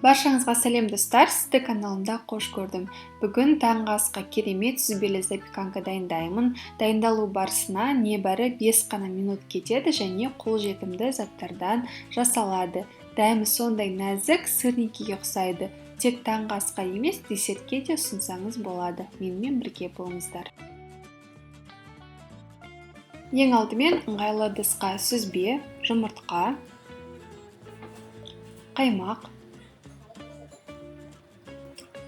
Баршаңызға сәлем, достар! Сізді каналымда қош көрдім. Бүгін таңғы асқа керемет сүзбелі запеканка дайындаймын. Дайындалу барысына небәрі 5 қана минут кетеді және қолжетімді заттардан жасалады. Дәмі сондай нәзік, сырникиге ұқсайды. Тек таңғы асқа емес, десертке де ұсынсаңыз болады. Менімен бірге болыңыздар. Ең алдымен ыңғайлы ыдысқа сүзбе, жұмыртқа, қаймақ,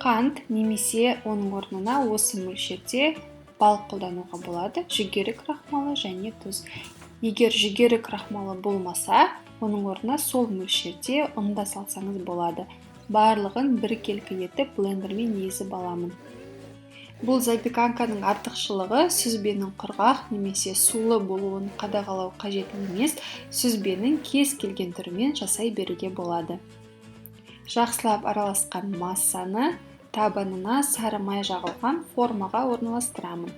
қант немесе оның орнына осы мөлшерде бал қолдануға болады, жүгері крахмалы және тұз. Егер жүгері крахмалы болмаса, оның орнына сол мөлшерде ұн да салсаңыз болады. Барлығын біркелкі етіп блендермен езіп аламын. Бұл запеканканың артықшылығы сүзбенің құрғақ немесе сулы болуын қадағалау қажет емес, сүзбенің кез келген түрімен жасай беруге болады. Жақсылап араласқан массаны табанына сары май жағылған формаға орналастырамын.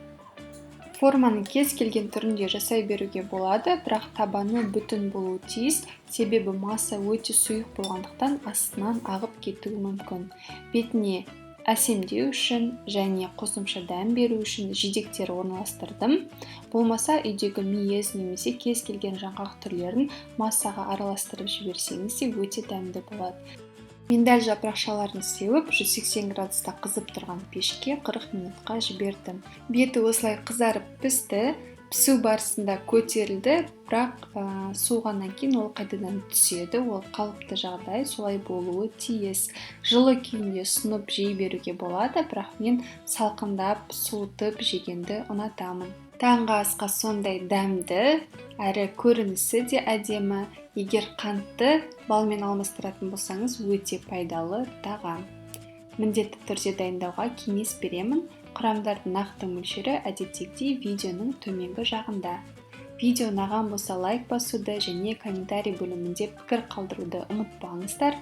Форманың кез келген түрінде жасай беруге болады, бірақ табаны бүтін болуы тиіс, себебі масса өте сұйық болғандықтан астынан ағып кетуі мүмкін. Бетіне әсемдеу үшін және қосымша дәм беру үшін жидектер орналастырдым. Болмаса үйдегі мейіз немесе кез келген жаңғақ түрлерін массаға араластырып жіберсеңіз де өте дәмді болады. Миндаль жапырақшаларын сеуіп, 180 градуста қызып тұрған пешке 40 минутқа жібердім. Беті осылай қызарып пісті, пісу барысында көтерілді, бірақ суығаннан кейін ол қайтадан түседі, ол қалыпты жағдай, солай болуы тиіс. Жылы күйінде ұсынып жей беруге болады, бірақ мен салқындап, суытып жегенді ұнатамын. Таңғы асқа сондай дәмді, әрі көрінісі де әдемі. Егер қантты балмен алмастыратын болсаңыз, өте пайдалы тағам. Міндетті түрде дайындауға кеңес беремін. Құрамдардың нақты мөлшері әдеттегідей видеоның төменгі жағында. Видео ұнаған болса, лайк басуды және комментарий бөлімінде пікір қалдыруды ұмытпаңыздар.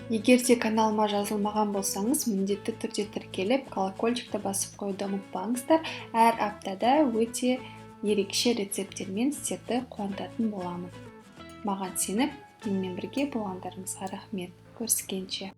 Егер де каналыма жазылмаған болсаңыз, міндетті түрде тіркеліп, колокольчикті басып қоюды ұмытпаңыздар. Әр аптада өте ерекше рецепттермен сіздерді қуантатын боламын. Маған сеніп, менімен бірге болғандарыңызға рахмет. Көріскенше.